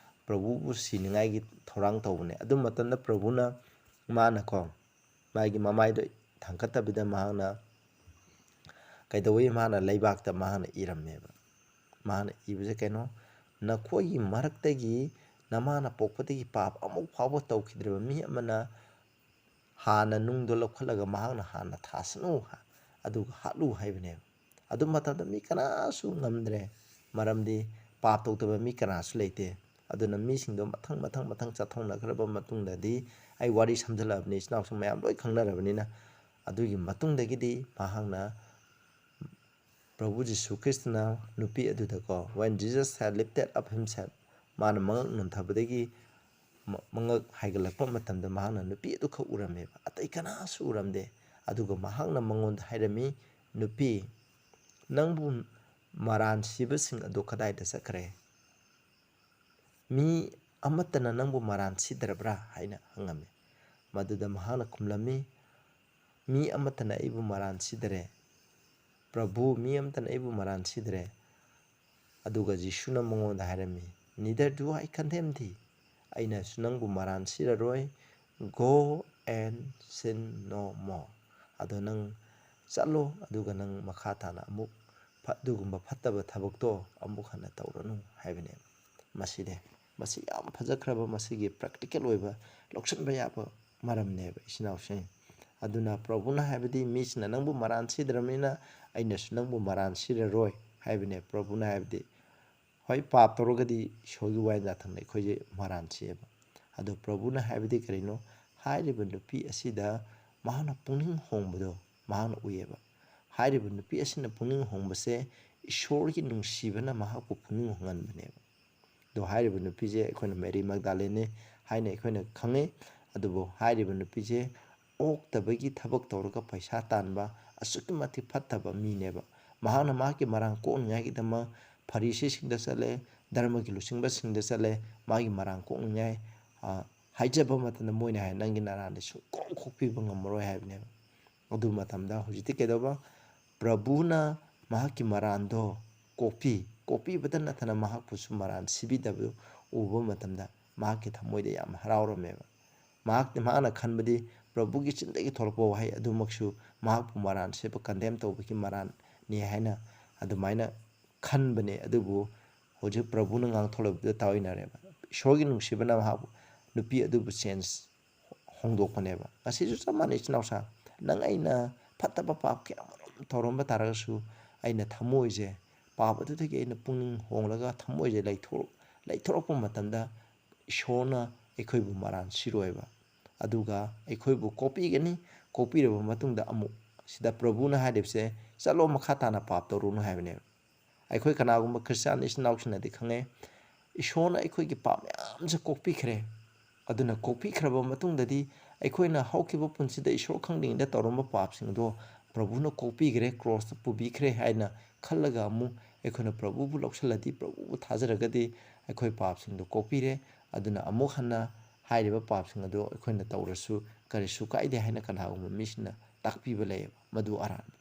ꯄ꯭ꯔꯚꯨꯕꯨ ꯁꯤꯅꯤꯡꯉꯥꯏꯒꯤ ꯊꯧꯔꯥꯡ ꯇꯧꯕꯅꯦ꯫ ꯑꯗꯨ ꯃꯇꯝꯗ ꯄ꯭ꯔꯚꯨꯅ, ꯃꯥꯅꯀꯣ, ꯃꯥꯒꯤ ꯃꯃꯥꯏꯗꯣ ꯊꯥꯡꯒꯠꯇꯕꯤꯗ ꯃꯍꯥꯛꯅ ꯀꯩꯗꯧꯋꯤ? ꯃꯥꯅ ꯂꯩꯕꯥꯛꯇ ꯃꯍꯥꯛꯅ ꯏꯔꯝꯃꯦꯕ꯫ ꯃꯍꯥꯛꯅ ꯏꯕꯁꯦ ꯀꯩꯅꯣ? "ꯅꯈꯣꯏꯒꯤ ꯃꯔꯛꯇꯒꯤ ꯅꯃꯥꯅ ꯄꯣꯛꯄꯗꯒꯤ ꯄꯥꯞ ꯑꯃꯨꯛ ꯐꯥꯎꯕ ꯇꯧꯈꯤꯗ꯭ꯔꯤꯕ ꯃꯤ ꯑꯃꯅ ꯍꯥꯟꯅ ꯅꯨꯡꯗꯣ ꯂꯧꯈꯠꯂꯒ ꯃꯍꯥꯛꯅ ꯍꯥꯟꯅ ꯊꯥꯁꯅꯨ, ꯑꯗꯨꯒ ꯍꯥꯠꯂꯨ" ꯍꯥꯏꯕꯅꯦꯕ꯫ ꯑꯗꯨ ꯃꯇꯝꯗ ꯃꯤ ꯀꯅꯥꯁꯨ ꯉꯝꯗ꯭ꯔꯦ, ꯃꯔꯝꯗꯤ ꯄꯥꯞ ꯇꯧꯗꯕ ꯃꯤ ꯀꯅꯥꯁꯨ ꯂꯩꯇꯦ꯫ ꯑꯗꯨꯅ ꯃꯤꯁꯤꯡꯗꯣ ꯃꯊꯪ, ꯃꯊꯪ, ꯃꯊꯪ ꯆꯠꯊꯣꯛꯅꯈ꯭ꯔꯕ ꯃꯇꯨꯡꯗꯗꯤ, ꯑꯩ ꯋꯥꯔꯤ ꯁꯝꯖꯜꯂꯛꯑꯕꯅꯤ, ꯏꯆꯤꯟ ꯏꯅꯥꯎꯁꯨ ꯃꯌꯥꯝ ꯂꯣꯏ ꯈꯪꯅꯔꯕꯅꯤꯅ, ꯑꯗꯨꯒꯤ ꯃꯇꯨꯡꯗꯒꯤꯗꯤ ꯃꯍꯥꯛꯅ ꯄ꯭ꯔꯚꯨ ꯖꯤꯁꯨ ꯈ꯭ꯔꯤꯁꯇꯅ ꯅꯨꯄꯤ ꯑꯗꯨꯗꯀꯣ, "When Jesus had lifted up himself," ꯃꯥꯅ ꯃꯉꯛ ꯅꯣꯟꯊꯕꯗꯒꯤ ꯃ-, ꯃꯉꯛ ꯍꯥꯏꯒꯠꯂꯛꯄ ꯃꯇꯝꯗ ꯃꯍꯥꯛꯅ ꯅꯨꯄꯤ ꯑꯗꯨꯈꯛ ꯎꯔꯝꯃꯦꯕ, ꯑꯇꯩ ꯀꯅꯥꯁꯨ ꯎꯔꯝꯗꯦ꯫ ꯑꯗꯨꯒ ꯃꯍꯥꯛꯅ ꯃꯉꯣꯟꯗ ꯍꯥꯏꯔꯝꯃꯤ, "ꯅꯨꯄꯤ, ꯅꯪꯕꯨ ꯃꯔꯥꯟ ꯁꯤꯕꯁꯤꯡ ꯑꯗꯨ ꯀꯗꯥꯏꯗ ꯆꯠꯈ꯭ꯔꯦ? ꯃꯤ ꯑꯃꯠꯇꯅ ꯅꯪꯕꯨ ꯃꯔꯥꯟ ꯁꯤꯗ꯭ꯔꯕ꯭ꯔꯥ?" ꯍꯥꯏꯅ ꯍꯪꯉꯝꯃꯤ꯫ ꯃꯗꯨꯗ ꯃꯍꯥꯛꯅ ꯈꯨꯝꯂꯝꯃꯤ, "ꯃꯤ ꯑꯃꯠꯇꯅ ꯑꯩꯕꯨ ꯃꯔꯥꯟ ꯁꯤꯗꯔꯦ꯫ ꯄ꯭ꯔꯚꯨ, ꯃꯤ ꯑꯃꯠꯇꯅ ꯑꯩꯕꯨ ꯃꯔꯥꯟ ꯁꯤꯗ꯭ꯔꯦ꯫" ꯑꯗꯨꯒ ꯖꯤꯁꯨꯅ ꯃꯉꯣꯟꯗ ꯍꯥꯏꯔꯝꯃꯤ, "Neither do I condemn thee꯫ ꯑꯩꯅꯁꯨ ꯅꯪꯕꯨ ꯃꯔꯥꯟ ꯁꯤꯔꯔꯣꯏ꯫ Go and sin no more꯫ ꯑꯗꯣ ꯅꯪ ꯆꯠꯂꯣ, ꯑꯗꯨꯒ ꯅꯪ ꯃꯈꯥ ꯇꯥꯅ ꯑꯃꯨꯛ ꯐ-, ꯑꯗꯨꯒꯨꯝꯕ ꯐꯠꯇꯕ ꯊꯕꯛꯇꯣ ꯑꯃꯨꯛ ꯍꯟꯅ ꯇꯧꯔꯅꯨ" ꯍꯥꯏꯕꯅꯦꯕ꯫ ꯃꯁꯤꯅꯦ, ꯃꯁꯤ ꯌꯥꯝ ꯐꯖꯈ꯭ꯔꯕ, ꯃꯁꯤꯒꯤ practical ꯑꯣꯏꯕ, ꯂꯧꯁꯤꯟꯕ ꯌꯥꯕ ꯃꯔꯝꯅꯦꯕ, ꯏꯆꯤꯟ ꯏꯅꯥꯎꯁꯤꯡ꯫ ꯑꯗꯨꯅ ꯄ꯭ꯔꯚꯨꯅ ꯍꯥꯏꯕꯗꯤ, "ꯃꯤꯁꯤꯅ ꯅꯪꯕꯨ ꯃꯔꯥꯟ ꯁꯤꯗ꯭ꯔꯕꯅꯤꯅ ꯑꯩꯅꯁꯨ ꯅꯪꯕꯨ ꯃꯔꯥꯟ ꯁꯤꯔꯔꯣꯏ" ꯍꯥꯏꯕꯅꯦ꯫ ꯄ꯭ꯔꯚꯨꯅ ꯍꯥꯏꯕꯗꯤ, ꯍꯣꯏ, ꯄꯥꯞ ꯇꯧꯔꯒꯗꯤ ꯏꯁꯣꯔꯒꯤ ꯋꯥꯌꯦꯜ ꯌꯥꯊꯪꯗ ꯑꯩꯈꯣꯏꯁꯦ ꯃꯔꯥꯟ ꯁꯤꯌꯦꯕ꯫ ꯑꯗꯣ ꯄ꯭ꯔꯚꯨꯅ ꯍꯥꯏꯕꯗꯤ ꯀꯔꯤꯅꯣ? ꯍꯥꯏꯔꯤꯕ ꯅꯨꯄꯤ ꯑꯁꯤꯗ ꯃꯍꯥꯛꯅ ꯄꯨꯛꯅꯤꯡ ꯍꯣꯡꯕꯗꯣ ꯃꯍꯥꯛꯅ ꯎꯏꯌꯦꯕ꯫ ꯍꯥꯏꯔꯤꯕ ꯅꯨꯄꯤ ꯑꯁꯤꯅ ꯄꯨꯛꯅꯤꯡ ꯍꯣꯡꯕꯁꯦ ꯏꯁꯣꯔꯒꯤ ꯅꯨꯡꯁꯤꯕꯅ ꯃꯍꯥꯛꯄꯨ ꯄꯨꯛꯅꯤꯡ ꯍꯣꯡꯍꯟꯕꯅꯦꯕ꯫ ꯑꯗꯣ ꯍꯥꯏꯔꯤꯕ ꯅꯨꯄꯤꯁꯦ ꯑꯩꯈꯣꯏꯅ ꯃꯦꯔꯤ ꯃꯒꯗꯥꯂꯦꯅꯦ ꯍꯥꯏꯅ ꯑꯩꯈꯣꯏꯅ ꯈꯪꯉꯤ꯫ ꯑꯗꯨꯕꯨ ꯍꯥꯏꯔꯤꯕ ꯅꯨꯄꯤꯁꯦ ꯑꯣꯛꯇꯕꯒꯤ ꯊꯕꯛ ꯇꯧꯔꯒ ꯄꯩꯁꯥ ꯇꯥꯟꯕ ꯑꯁꯨꯛꯀꯤ ꯃꯇꯤꯛ ꯐꯠꯇꯕ ꯃꯤꯅꯦꯕ꯫ ꯃꯍꯥꯛꯅ ꯃꯍꯥꯛꯀꯤ ꯃꯔꯥꯡ ꯀꯣꯛꯅꯤꯡꯉꯥꯏꯒꯤꯗꯃꯛ ꯐꯔꯤꯁꯤꯁꯤꯡꯗ ꯆꯠꯂꯦ, ꯙꯔꯃꯒꯤ ꯂꯨꯆꯤꯡꯕꯁꯤꯡꯗ ꯆꯠꯂꯦ, ꯃꯥꯒꯤ ꯃꯔꯥꯡ ꯀꯣꯛꯅꯤꯡꯉꯥꯏ, ꯑ, ꯍꯥꯏꯖꯕ ꯃꯇꯝꯗ ꯃꯣꯏꯅ ꯍꯥꯏ, "ꯅꯪꯒꯤ ꯅꯔꯥꯟꯗꯤ ꯁꯨꯡꯀꯣꯛ ꯀꯣꯛꯄꯤꯕ ꯉꯝꯃꯔꯣꯏ" ꯍꯥꯏꯕꯅꯦꯕ꯫ ꯑꯗꯨ ꯃꯇꯝꯗ ꯍꯧꯖꯤꯛꯇꯤ ꯀꯩꯗꯧꯕ? ꯄ꯭ꯔꯚꯨꯅ ꯃꯍꯥꯛꯀꯤ ꯃꯔꯥꯟꯗꯣ ꯀꯣꯛꯄꯤ, ꯀꯣꯛꯄꯤꯕꯗ ꯅꯠꯇꯅ ꯃꯍꯥꯛꯄꯨꯁꯨ ꯃꯔꯥꯟ ꯁꯤꯕꯤꯗꯕꯗꯨ ꯎꯕ ꯃꯇꯝꯗ ꯃꯍꯥꯛꯀꯤ ꯊꯃꯣꯏꯗ ꯌꯥꯝ ꯍꯔꯥꯎꯔꯝꯃꯦꯕ꯫ ꯃꯍꯥꯛ, ꯃꯍꯥꯛꯅ ꯈꯟꯕꯗꯤ ꯄ꯭ꯔꯚꯨꯒꯤ ꯆꯤꯟꯗꯒꯤ ꯊꯣꯛꯂꯛꯄ ꯋꯥꯍꯩ ꯑꯗꯨꯃꯛꯁꯨ ꯃꯍꯥꯛꯄꯨ ꯃꯔꯥꯟ ꯁꯤꯕ, condemn ꯇꯧꯕꯒꯤ ꯃꯔꯥꯟꯅꯤ ꯍꯥꯏꯅ ꯑꯗꯨꯃꯥꯏꯅ ꯈꯟꯕꯅꯦ꯫ ꯑꯗꯨꯕꯨ ꯍꯧꯖꯤꯛ ꯄ꯭ꯔꯚꯨꯅ ꯉꯥꯡꯊꯣꯛꯂꯕꯗ ꯇꯥꯎꯏꯅꯔꯦꯕ꯫ ꯏꯁꯣꯔꯒꯤ ꯅꯨꯡꯁꯤꯕꯅ ꯃꯍꯥꯛ, ꯅꯨꯄꯤ ꯑꯗꯨꯕꯨ change, ꯍꯣꯡꯗꯣꯛꯄꯅꯦꯕ꯫ ꯉꯁꯤꯁꯨ ꯆꯞ ꯃꯥꯟꯅꯩ, ꯏꯆꯤꯟ ꯏꯅꯥꯎꯁꯥ꯫ ꯅꯪ ꯑꯩꯅ ꯐꯠꯇꯕ ꯄꯥꯞ ꯀꯌꯥ ꯑꯃꯔꯣꯝ ꯇꯧꯔꯝꯕ ꯇꯥꯔꯒꯁꯨ, ꯑꯩꯅ ꯊꯃꯣꯏꯁꯦ, ꯄꯥꯞ ꯑꯗꯨꯗꯒꯤ ꯑꯩꯅ ꯄꯨꯛꯅꯤꯡ ꯍꯣꯡꯂꯒ ꯊꯃꯣꯏꯁꯦ ꯂꯩꯊꯣꯛ-, ꯂꯩꯊꯣꯔꯛꯄ ꯃꯇꯝꯗ ꯏꯁꯣꯔꯅ ꯑꯩꯈꯣꯏꯕꯨ ꯃꯔꯥꯟ ꯁꯤꯔꯣꯏꯕ꯫ ꯑꯗꯨꯒ ꯑꯩꯈꯣꯏꯕꯨ ꯀꯣꯛꯄꯤꯒꯅꯤ, ꯀꯣꯛꯄꯤꯔꯕ ꯃꯇꯨꯡꯗ ꯑꯃꯨꯛ ꯁꯤꯗ ꯄ꯭ꯔꯚꯨꯅ ꯍꯥꯏꯔꯤꯕꯁꯦ, "ꯆꯠꯂꯣ, ꯃꯈꯥ ꯇꯥꯅ ꯄꯥꯞ ꯇꯧꯔꯨꯅꯨ" ꯍꯥꯏꯕꯅꯦꯕ꯫ ꯑꯩꯈꯣꯏ ꯀꯅꯥꯒꯨꯝꯕ ꯈ꯭ꯔꯤꯁꯇꯤꯌꯥꯟ ꯏꯆꯤꯟ ꯏꯅꯥꯎꯁꯤꯡꯅꯗꯤ ꯈꯪꯉꯦ, ꯏꯁꯣꯔꯅ ꯑꯩꯈꯣꯏꯒꯤ ꯄꯥꯞ ꯃꯌꯥꯝꯁꯦ ꯀꯣꯛꯄꯤꯈ꯭ꯔꯦ꯫ ꯑꯗꯨꯅ ꯀꯣꯛꯄꯤꯈ꯭ꯔꯕ ꯃꯇꯨꯡꯗꯗꯤ ꯑꯩꯈꯣꯏꯅ ꯍꯧꯈꯤꯕ ꯄꯨꯟꯁꯤꯗ ꯏꯁꯣꯔ ꯈꯪꯗ꯭ꯔꯤꯉꯩꯗ ꯇꯧꯔꯝꯕ ꯄꯥꯞꯁꯤꯡ ꯑꯗꯣ ꯄ꯭ꯔꯚꯨꯅ ꯀꯣꯛꯄꯤꯈ꯭ꯔꯦ, ꯀ꯭ꯔꯣꯁꯇ ꯄꯨꯕꯤꯈ꯭ꯔꯦ ꯍꯥꯏꯅ ꯈꯜꯂꯒ ꯑꯃꯨꯛ ꯑꯩꯈꯣꯏꯅ ꯄ꯭ꯔꯚꯨꯕꯨ ꯂꯧꯁꯤꯜꯂꯗꯤ, ꯄ꯭ꯔꯚꯨꯕꯨ ꯊꯥꯖꯔꯒꯗꯤ ꯑꯩꯈꯣꯏ ꯄꯥꯞꯁꯤꯡꯗꯣ ꯀꯣꯛꯄꯤꯔꯦ꯫ ꯑꯗꯨꯅ ꯑꯃꯨꯛ ꯍꯟꯅ ꯍꯥꯏꯔꯤꯕ ꯄꯥꯞꯁꯤꯡ ꯑꯗꯣ ꯑꯩꯈꯣꯏꯅ ꯇꯧꯔꯁꯨ ꯀꯔꯤꯁꯨ ꯀꯥꯏꯗꯦ ꯍꯥꯏꯅ ꯀꯅꯥꯒꯨꯝꯕ ꯃꯤꯁꯤꯡꯅ ꯇꯥꯛꯄꯤꯕ ꯂꯩꯌꯦꯕ꯫ ꯃꯗꯨ ꯑꯔꯥꯟꯕꯅꯤ꯫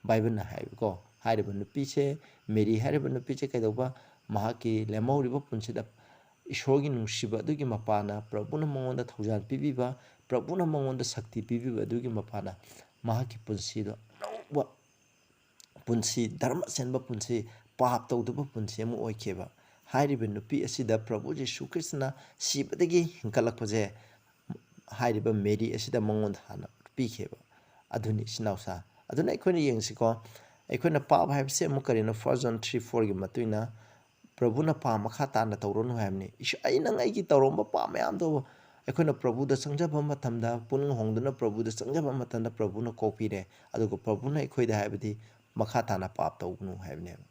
ꯕꯥꯏꯕꯜꯅ ꯍꯥꯏꯕꯀꯣ, ꯍꯥꯏꯔꯤꯕ ꯅꯨꯄꯤꯁꯦ, ꯃꯦꯔꯤ ꯍꯥꯏꯔꯤꯕ ꯅꯨꯄꯤꯁꯦ ꯀꯩꯗꯧꯕ, ꯃꯍꯥꯛꯀꯤ ꯂꯦꯝꯍꯧꯔꯤꯕ ꯄꯨꯟꯁꯤꯗ ꯏꯁꯣꯔꯒꯤ ꯅꯨꯡꯁꯤꯕ ꯑꯗꯨꯒꯤ ꯃꯄꯥꯅ, ꯄ꯭ꯔꯚꯨꯅ ꯃꯉꯣꯟꯗ ꯊꯧꯖꯥꯜ ꯄꯤꯕꯤꯕ, ꯄ꯭ꯔꯚꯨꯅ ꯃꯉꯣꯟꯗ ꯁꯛꯇꯤ ꯄꯤꯕꯤꯕ ꯑꯗꯨꯒꯤ ꯃꯄꯥꯅ ꯃꯍꯥꯛꯀꯤ ꯄꯨꯟꯁꯤꯗꯣ ꯑꯅꯧꯕ ꯄꯨꯟꯁꯤ, ꯙꯔꯃ ꯆꯦꯟꯕ ꯄꯨꯟꯁꯤ, ꯄꯥꯞ ꯇꯧꯗꯕ ꯄꯨꯟꯁꯤ ꯑꯃ ꯑꯣꯏꯈꯤꯕ꯫ ꯍꯥꯏꯔꯤꯕ ꯅꯨꯄꯤ ꯑꯁꯤꯗ ꯄ꯭ꯔꯚꯨ ꯖꯤꯁꯨ ꯈ꯭ꯔꯤꯁꯇꯅ ꯁꯤꯕꯗꯒꯤ ꯍꯤꯡꯒꯠꯂꯛꯄꯁꯦ ꯍꯥꯏꯔꯤꯕ ꯃꯦꯔꯤ ꯑꯁꯤꯗ ꯃꯉꯣꯟꯗ ꯍꯥꯟꯅ ꯄꯤꯈꯤꯕ꯫ ꯑꯗꯨꯅꯤ, ꯏꯆꯤꯟ ꯏꯅꯥꯎꯁꯥ꯫ ꯑꯗꯨꯅ ꯑꯩꯈꯣꯏꯅ ꯌꯦꯡꯁꯤꯀꯣ, ꯑꯩꯈꯣꯏꯅ ꯄꯥꯞ ꯍꯥꯏꯕꯁꯦ ꯑꯃꯨꯛ ꯀꯔꯤꯅꯣ? First John three fourꯒꯤ ꯃꯇꯨꯡ ꯏꯟꯅ, "ꯄ꯭ꯔꯚꯨꯅ ꯄꯥꯞ ꯃꯈꯥ ꯇꯥꯅ ꯇꯧꯔꯅꯨ" ꯍꯥꯏꯕꯅꯤ꯫ ꯏꯁ-, ꯑꯩ ꯅꯪ ꯑꯩꯒꯤ ꯇꯧꯔꯝꯕ ꯄꯥꯞ ꯃꯌꯥꯝꯗꯣ ꯑꯩꯈꯣꯏꯅ ꯄ꯭ꯔꯚꯨꯗ ꯆꯪꯖꯕ ꯃꯇꯝꯗ, ꯄꯨꯛꯅꯤꯡ ꯍꯣꯡꯗꯨꯅ ꯄ꯭ꯔꯚꯨꯗ ꯆꯪꯖꯕ ꯃꯇꯝꯗ ꯄ꯭ꯔꯚꯨꯅ ꯀꯣꯛꯄꯤꯔꯦ꯫ ꯑꯗꯨꯒ ꯄ꯭ꯔꯚꯨꯅ ꯑꯩꯈꯣꯏꯗ ꯍꯥꯏꯕꯗꯤ ꯃꯈꯥ ꯇꯥꯅ ꯄꯥꯞ ꯇꯧꯒꯅꯨ ꯍꯥꯏꯕꯅꯦꯕ꯫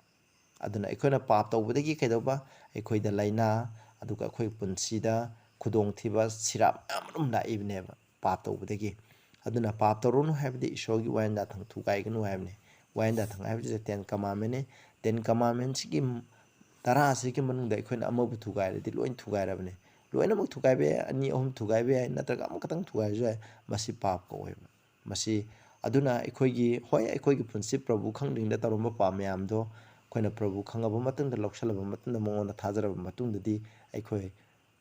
ꯑꯗꯨꯅ ꯑꯩꯈꯣꯏꯅ ꯄꯥꯞ ꯇꯧꯕꯗꯒꯤ ꯀꯩꯗꯧꯕ? ꯑꯩꯈꯣꯏꯗ ꯂꯥꯏꯅꯥ, ꯑꯗꯨꯒ ꯑꯩꯈꯣꯏ ꯄꯨꯟꯁꯤꯗ ꯈꯨꯗꯣꯡꯊꯤꯕ, ꯁꯤꯔꯥꯞ ꯃꯌꯥꯝ ꯑꯃ ꯑꯗꯨꯝ ꯂꯥꯛꯏꯕꯅꯦꯕ ꯄꯥꯞ ꯇꯧꯕꯗꯒꯤ꯫ ꯑꯗꯨꯅ ꯄꯥꯞ ꯇꯧꯔꯨꯅꯨ ꯍꯥꯏꯕꯗꯤ ꯏꯁꯣꯔꯒꯤ ꯋꯥꯌꯦꯜ ꯌꯥꯊꯪ ꯊꯨꯒꯥꯏꯒꯅꯨ ꯍꯥꯏꯕꯅꯤ꯫ ꯋꯥꯌꯦꯜ ꯌꯥꯊꯪ ꯍꯥꯏꯕꯁꯤꯗ Ten Commandmentꯅꯤ꯫ Ten Commandmentꯁꯤꯒꯤ ꯇꯔꯥꯁꯤꯒꯤ ꯃꯅꯨꯡꯗ ꯑꯩꯈꯣꯏꯅ ꯑꯃꯕꯨ ꯊꯨꯒꯥꯏꯔꯗꯤ ꯂꯣꯏꯅ ꯊꯨꯒꯥꯏꯔꯕꯅꯤ꯫ ꯂꯣꯏꯅꯃꯛ ꯊꯨꯒꯥꯏꯕ ꯌꯥꯏ, ꯑꯅꯤ ꯑꯍꯨꯝ ꯊꯨꯒꯥꯏꯕ ꯌꯥꯏ, ꯅꯠꯇ꯭ꯔꯒ ꯑꯃꯈꯛꯇꯪ ꯊꯨꯒꯥꯏꯔꯁꯨ ꯌꯥꯏ꯫ ꯃꯁꯤ ꯄꯥꯞ ꯀꯧꯋꯦꯕ꯫ ꯃꯁꯤ ꯑꯗꯨꯅ ꯑꯩꯈꯣꯏꯒꯤ, ꯍꯣꯏ, ꯑꯩꯈꯣꯏꯒꯤ ꯄꯨꯟꯁꯤ ꯄ꯭ꯔꯚꯨ ꯈꯪꯗ꯭ꯔꯤꯉꯩꯗ ꯇꯧꯔꯝꯕ ꯄꯥꯞ ꯃꯌꯥꯝꯗꯣ ꯑꯩꯈꯣꯏꯅ ꯄ꯭ꯔꯚꯨ ꯈꯪꯉꯕ ꯃꯇꯨꯡꯗ, ꯂꯧꯁꯜꯂꯕ ꯃꯇꯨꯡꯗ, ꯃꯉꯣꯟꯗ ꯊꯥꯖꯔꯕ ꯃꯇꯨꯡꯗꯗꯤ ꯑꯩꯈꯣꯏ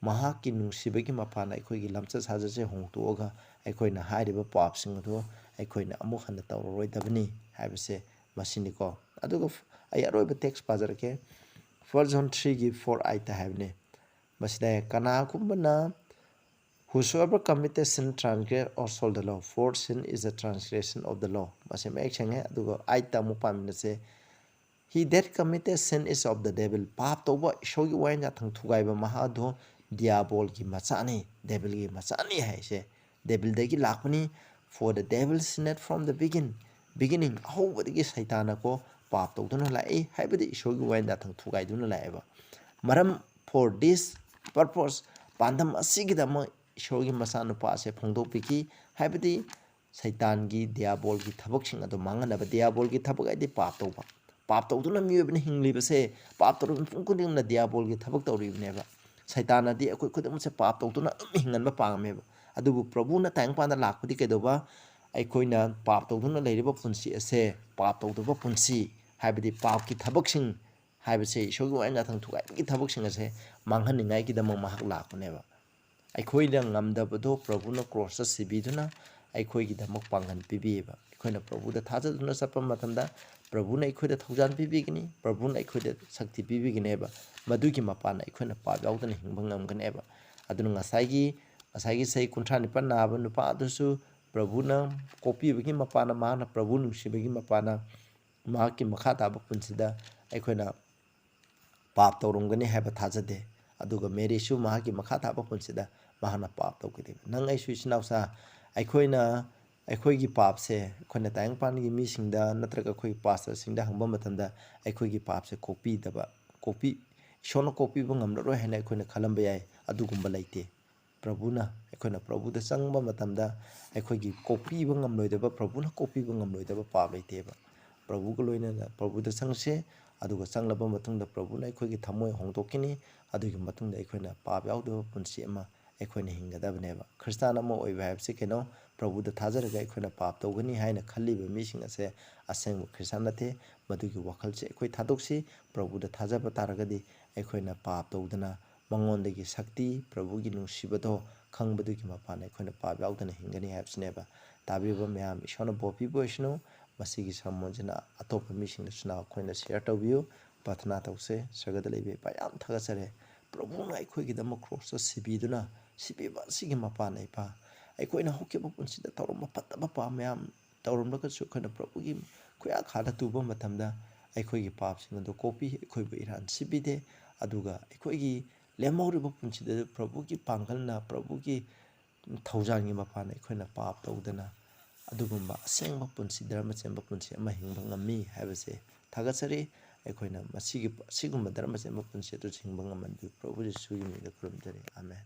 ꯃꯍꯥꯛꯀꯤ ꯅꯨꯡꯁꯤꯕꯒꯤ ꯃꯄꯥꯟꯅ ꯑꯩꯈꯣꯏꯒꯤ ꯂꯝꯆꯠ ꯁꯥꯖꯠꯁꯦ ꯍꯣꯡꯗꯣꯛꯑꯒ ꯑꯩꯈꯣꯏꯅ ꯍꯥꯏꯔꯤꯕ ꯄꯥꯞꯁꯤꯡ ꯑꯗꯨ ꯑꯩꯈꯣꯏꯅ ꯑꯃꯨꯛ ꯍꯟꯅ ꯇꯧꯔꯔꯣꯏꯗꯕꯅꯤ ꯍꯥꯏꯕꯁꯦ ꯃꯁꯤꯅꯤꯀꯣ꯫ ꯑꯗꯨꯒ ꯐ-, ꯑꯩ ꯑꯔꯣꯏꯕ text ꯄꯥꯖꯔꯛꯀꯦ꯫ First John threeꯒꯤ four eightꯇ ꯍꯥꯏꯕꯅꯤ꯫ ꯃꯁꯤꯗ ꯀꯅꯥꯒꯨꯝꯕꯅ, "Whosoever committeth sin transgresseth also the law, for sin is the transgression of the law." ꯃꯁꯤ ꯃꯌꯦꯛ ꯁꯦꯡꯉꯦ꯫ ꯑꯗꯨꯒ eightꯇ ꯑꯃꯨꯛ ꯄꯥꯃꯤꯟꯅꯁꯦ꯫ "He that committeth sin is of the devil." ꯄꯥꯞ ꯇꯧꯕ, ꯏꯁꯣꯔꯒꯤ ꯋꯥꯌꯦꯜ ꯌꯥꯊꯪ ꯊꯨꯒꯥꯏꯕ ꯃꯍꯥꯛ ꯑꯗꯨ ꯗꯤꯌꯥꯕꯣꯜꯒꯤ ꯃꯆꯥꯅꯤ, ꯗꯦꯕꯤꯜꯒꯤ ꯃꯆꯥꯅꯤ ꯍꯥꯏꯁꯦ꯫ ꯗꯦꯕꯤꯜꯗꯒꯤ ꯂꯥꯛꯄꯅꯤ꯫ For the devil sinned from the begin beginning, ꯑꯍꯧꯕꯗꯒꯤ ꯁꯩꯇꯥꯟꯅꯀꯣ ꯄꯥꯞ ꯇꯧꯗꯨꯅ ꯂꯥꯛꯏ, ꯍꯥꯏꯕꯗꯤ ꯏꯁꯣꯔꯒꯤ ꯋꯥꯌꯦꯜ ꯌꯥꯊꯪ ꯊꯨꯒꯥꯏꯗꯨꯅ ꯂꯥꯛꯑꯦꯕ꯫ ꯃꯔꯝ, for this purpose, ꯄꯥꯟꯗꯝ ꯑꯁꯤꯒꯤꯗꯃꯛ ꯏꯁꯣꯔꯒꯤ ꯃꯆꯥꯅꯨꯄꯥ ꯑꯁꯦ ꯐꯣꯡꯗꯣꯛꯄꯤꯈꯤ, ꯍꯥꯏꯕꯗꯤ ꯁꯩꯇꯥꯟꯒꯤ, ꯗꯤꯌꯥꯕꯣꯜꯒꯤ ꯊꯕꯛꯁꯤꯡ ꯑꯗꯨ ꯃꯥꯡꯍꯟꯅꯕ꯫ ꯗꯤꯌꯥꯕꯣꯜꯒꯤ ꯊꯕꯛ ꯍꯥꯏꯗꯤ ꯄꯥꯞ ꯇꯧꯕ꯫ ꯄꯥꯞ ꯇꯧꯗꯨꯅ ꯃꯤꯑꯣꯏꯕꯅ ꯍꯤꯡꯂꯤꯕꯁꯦ, ꯄꯥꯞ ꯇꯧꯔꯤꯕ ꯃꯤꯄꯨꯝ ꯈꯨꯗꯤꯡꯃꯛꯅ ꯗꯤꯌꯥꯕꯣꯜꯒꯤ ꯊꯕꯛ ꯇꯧꯔꯤꯕꯅꯦꯕ꯫ ꯁꯩꯇꯥꯟꯅꯗꯤ ꯑꯩꯈꯣꯏ ꯈꯨꯗꯤꯡꯃꯛꯁꯦ ꯄꯥꯞ ꯇꯧꯗꯨꯅ ꯑꯗꯨꯝ ꯍꯤꯡꯍꯟꯕ ꯄꯥꯝꯃꯦꯕ꯫ ꯑꯗꯨꯕꯨ ꯄ꯭ꯔꯚꯨꯅ ꯇꯥꯏꯕꯪꯄꯥꯟꯗ ꯂꯥꯛꯄꯗꯤ ꯀꯩꯗꯧꯕ? ꯑꯩꯈꯣꯏꯅ ꯄꯥꯞ ꯇꯧꯗꯨꯅ ꯂꯩꯔꯤꯕ ꯄꯨꯟꯁꯤ ꯑꯁꯦ, ꯄꯥꯞ ꯇꯧꯗꯕ ꯄꯨꯟꯁꯤ, ꯍꯥꯏꯕꯗꯤ ꯄꯥꯞꯀꯤ ꯊꯕꯛꯁꯤꯡ ꯍꯥꯏꯕꯁꯦ, ꯏꯁꯣꯔꯒꯤ ꯋꯥꯌꯦꯜ ꯌꯥꯊꯪ ꯊꯨꯒꯥꯏꯕꯒꯤ ꯊꯕꯛꯁꯤꯡ ꯑꯁꯦ ꯃꯥꯡꯍꯟꯅꯤꯡꯉꯥꯏꯒꯤꯗꯃꯛ ꯃꯍꯥꯛ ꯂꯥꯛꯄꯅꯦꯕ꯫ ꯑꯩꯈꯣꯏꯅ ꯉꯝꯗꯕꯗꯣ ꯄ꯭ꯔꯚꯨꯅ ꯀ꯭ꯔꯣꯁꯇ ꯁꯤꯕꯤꯗꯨꯅ ꯑꯩꯈꯣꯏꯒꯤꯗꯃꯛ ꯄꯥꯡꯒꯜ ꯄꯤꯕꯤꯌꯦꯕ꯫ ꯑꯩꯈꯣꯏꯅ ꯄ꯭ꯔꯚꯨꯗ ꯊꯥꯖꯗꯨꯅ ꯆꯠꯄ ꯃꯇꯝꯗ ꯄ꯭ꯔꯚꯨꯅ ꯑꯩꯈꯣꯏꯗ ꯊꯧꯖꯥꯜ ꯄꯤꯕꯤꯒꯅꯤ, ꯄ꯭ꯔꯚꯨꯅ ꯑꯩꯈꯣꯏꯗ ꯁꯛꯇꯤ ꯄꯤꯕꯤꯒꯅꯦꯕ꯫ ꯃꯗꯨꯒꯤ ꯃꯄꯥꯟꯅ ꯑꯩꯈꯣꯏꯅ ꯄꯥꯞ ꯌꯥꯎꯗꯅ ꯍꯤꯡꯕ ꯉꯝꯒꯅꯦꯕ꯫ ꯑꯗꯨꯅ ꯉꯁꯥꯏꯒꯤ, ꯉꯁꯥꯏꯒꯤ ꯆꯍꯤ ꯀꯨꯟꯊ꯭ꯔꯥ ꯅꯤꯄꯥꯟ ꯅꯥꯕ ꯅꯨꯄꯥ ꯑꯗꯨꯁꯨ ꯄ꯭ꯔꯚꯨꯅ ꯀꯣꯛꯄꯤꯕꯒꯤ ꯃꯄꯥꯟꯅ, ꯃꯍꯥꯛꯅ ꯄ꯭ꯔꯚꯨ ꯅꯨꯡꯁꯤꯕꯒꯤ ꯃꯄꯥꯟꯅ, ꯃꯍꯥꯛꯀꯤ ꯃꯈꯥ ꯇꯥꯕ ꯄꯨꯟꯁꯤꯗ ꯑꯩꯈꯣꯏꯅ ꯄꯥꯞ ꯇꯧꯔꯝꯒꯅꯤ ꯍꯥꯏꯕ ꯊꯥꯖꯗꯦ꯫ ꯑꯗꯨꯒ ꯃꯦꯔꯤꯁꯨ ꯃꯍꯥꯛꯀꯤ ꯃꯈꯥ ꯇꯥꯕ ꯄꯨꯟꯁꯤꯗ ꯃꯍꯥꯛꯅ ꯄꯥꯞ ꯇꯧꯈꯤꯗꯦꯕ꯫ ꯅꯪ ꯑꯩꯁꯨ, ꯏꯆꯤꯟ ꯏꯅꯥꯎꯁꯥ, ꯑꯩꯈꯣꯏꯅ, ꯑꯩꯈꯣꯏꯒꯤ ꯄꯥꯞꯁꯦ ꯑꯩꯈꯣꯏꯅ ꯇꯥꯏꯕꯪꯄꯥꯟꯒꯤ ꯃꯤꯁꯤꯡꯗ ꯅꯠꯇ꯭ꯔꯒ ꯑꯩꯈꯣꯏꯒꯤ ꯄꯥꯁꯇꯔꯁꯤꯡꯗ ꯍꯪꯕ ꯃꯇꯝꯗ ꯑꯩꯈꯣꯏꯒꯤ ꯄꯥꯞꯁꯦ ꯀꯣꯛꯄꯤꯗꯕ, ꯀꯣꯛꯄꯤ-, ꯏꯁꯣꯔꯅ ꯀꯣꯛꯄꯤꯕ ꯉꯝꯂꯔꯣꯏ ꯍꯥꯏꯅ ꯑꯩꯈꯣꯏꯅ ꯈꯜꯂꯝꯕ ꯌꯥꯏ꯫ ꯑꯗꯨꯒꯨꯝꯕ ꯂꯩꯇꯦ꯫ ꯄ꯭ꯔꯚꯨꯅ, ꯑꯩꯈꯣꯏꯅ ꯄ꯭ꯔꯚꯨꯗ ꯆꯪꯕ ꯃꯇꯝꯗ ꯑꯩꯈꯣꯏꯒꯤ ꯀꯣꯛꯄꯤꯕ ꯉꯝꯂꯣꯏꯗꯕ, ꯄ꯭ꯔꯚꯨꯅ ꯀꯣꯛꯄꯤꯕ ꯉꯝꯂꯣꯏꯗꯕ ꯄꯥꯞ ꯂꯩꯇꯦꯕ꯫ ꯄ꯭ꯔꯚꯨꯒ ꯂꯣꯏꯅꯅ ꯄ꯭ꯔꯚꯨꯗ ꯆꯪꯁꯦ, ꯑꯗꯨꯒ ꯆꯪꯂꯕ ꯃꯇꯨꯡꯗ ꯄ꯭ꯔꯚꯨꯅ ꯑꯩꯈꯣꯏꯒꯤ ꯊꯃꯣꯏ ꯍꯣꯡꯗꯣꯛꯈꯤꯅꯤ꯫ ꯑꯗꯨꯒꯤ ꯃꯇꯨꯡꯗ ꯑꯩꯈꯣꯏꯅ ꯄꯥꯞ ꯌꯥꯎꯗꯕ ꯄꯨꯟꯁꯤ ꯑꯃ ꯑꯩꯈꯣꯏꯅ ꯍꯤꯡꯒꯗꯕꯅꯦꯕ꯫ ꯈ꯭ꯔꯤꯁꯇꯥꯟ ꯑꯃ ꯑꯣꯏꯕ ꯍꯥꯏꯕꯁꯤ ꯀꯩꯅꯣ? ꯄ꯭ꯔꯚꯨꯗ ꯊꯥꯖꯔꯒ ꯑꯩꯈꯣꯏꯅ ꯄꯥꯞ ꯇꯧꯒꯅꯤ ꯍꯥꯏꯅ ꯈꯜꯂꯤꯕ ꯃꯤꯁꯤꯡ ꯑꯁꯦ ꯑꯁꯦꯡꯕ ꯈ꯭ꯔꯤꯁꯇꯥꯟ ꯅꯠꯇꯦ꯫ ꯃꯗꯨꯒꯤ ꯋꯥꯈꯜꯁꯦ ꯑꯩꯈꯣꯏ ꯊꯥꯗꯣꯛꯁꯤ꯫ ꯄ꯭ꯔꯚꯨꯗ ꯊꯥꯖꯕ ꯇꯥꯔꯒꯗꯤ ꯑꯩꯈꯣꯏꯅ ꯄꯥꯞ ꯇꯧꯗꯅ ꯃꯉꯣꯟꯗꯒꯤ ꯁꯛꯇꯤ, ꯄ꯭ꯔꯚꯨꯒꯤ ꯅꯨꯡꯁꯤꯕꯗꯣ ꯈꯪꯕꯗꯨꯒꯤ ꯃꯄꯥꯟ ꯑꯩꯈꯣꯏꯅ ꯄꯥꯞ ꯌꯥꯎꯗꯅ ꯍꯤꯡꯒꯅꯤ ꯍꯥꯏꯕꯁꯤꯅꯦꯕ꯫ ꯇꯥꯕꯤꯔꯤꯕ ꯃꯌꯥꯝ, ꯏꯁꯣꯔꯅ ꯕꯣꯔ ꯄꯤꯕ ꯑꯣꯏꯁꯅꯨ꯫ ꯃꯁꯤꯒꯤ ꯁꯔꯃꯣꯟꯁꯤꯅ ꯑꯇꯣꯞꯄ ꯃꯤꯁꯤꯡꯗꯁꯨ ꯅꯈꯣꯏꯅ ꯁꯤꯌꯔ ꯇꯧꯕꯤꯌꯨ꯫ ꯄ꯭ꯔꯥꯊꯅꯥ ꯇꯧꯁꯦ꯫ ꯁꯔꯒꯗ ꯂꯩꯕ ꯏꯄꯥ, ꯌꯥꯝ ꯊꯥꯒꯠꯆꯔꯦ꯫ ꯄ꯭ꯔꯚꯨꯅ ꯑꯩꯈꯣꯏꯒꯤꯗꯃꯛ ꯀ꯭ꯔꯣꯁꯇ ꯁꯤꯕꯤꯗꯨꯅ, ꯁꯤꯕꯤꯕ ꯑꯁꯤꯒꯤ ꯃꯄꯥꯟ ꯏꯄꯥ, ꯑꯩꯈꯣꯏꯅ ꯍꯧꯈꯤꯕ ꯄꯨꯟꯁꯤꯗ ꯇꯧꯔꯝꯕ ꯐꯠꯇꯕ ꯄꯥꯞ ꯃꯌꯥꯝ ꯇꯧꯔꯝꯂꯒꯁꯨ ꯑꯩꯈꯣꯏꯅ ꯄ꯭ꯔꯚꯨꯒꯤ ꯈꯨꯌꯥꯈꯥꯗ ꯇꯨꯕ ꯃꯇꯝꯗ ꯑꯩꯈꯣꯏꯒꯤ ꯄꯥꯞꯁꯤꯡ ꯑꯗꯨ ꯀꯣꯛꯄꯤ, ꯑꯩꯈꯣꯏꯕꯨ ꯏꯔꯥꯟ ꯁꯤꯕꯤꯗꯦ꯫ ꯑꯗꯨꯒ ꯑꯩꯈꯣꯏꯒꯤ ꯂꯦꯝꯍꯧꯔꯤꯕ ꯄꯨꯟꯁꯤꯗ ꯄ꯭ꯔꯚꯨꯒꯤ ꯄꯥꯡꯒꯜꯅ, ꯄ꯭ꯔꯚꯨꯒꯤ ꯊꯧꯖꯥꯜꯒꯤ ꯃꯄꯥꯟꯅ ꯑꯩꯈꯣꯏꯅ ꯄꯥꯞ ꯇꯧꯗꯅ ꯑꯗꯨꯒꯨꯝꯕ ꯑꯁꯦꯡꯕ ꯄꯨꯟꯁꯤ, ꯙꯔꯃ ꯆꯦꯟꯕ ꯄꯨꯟꯁꯤ ꯑꯃ ꯍꯤꯡꯕ ꯉꯝꯃꯤ ꯍꯥꯏꯕꯁꯦ ꯊꯥꯒꯠꯆꯔꯤ꯫ ꯑꯩꯈꯣꯏꯅ ꯃꯁꯤꯒꯤ, ꯑꯁꯤꯒꯨꯝꯕ ꯙꯔꯃ ꯆꯦꯟꯕ ꯄꯨꯟꯁꯤ ꯑꯗꯨ ꯍꯤꯡꯕ ꯉꯝꯍꯟꯕꯤꯌꯨ꯫ ꯄ꯭ꯔꯚꯨ ꯖꯤꯁꯨꯒꯤ ꯃꯤꯡꯗ ꯈꯨꯔꯨꯝꯖꯔꯤ꯫ ꯑꯥꯃꯦꯟ꯫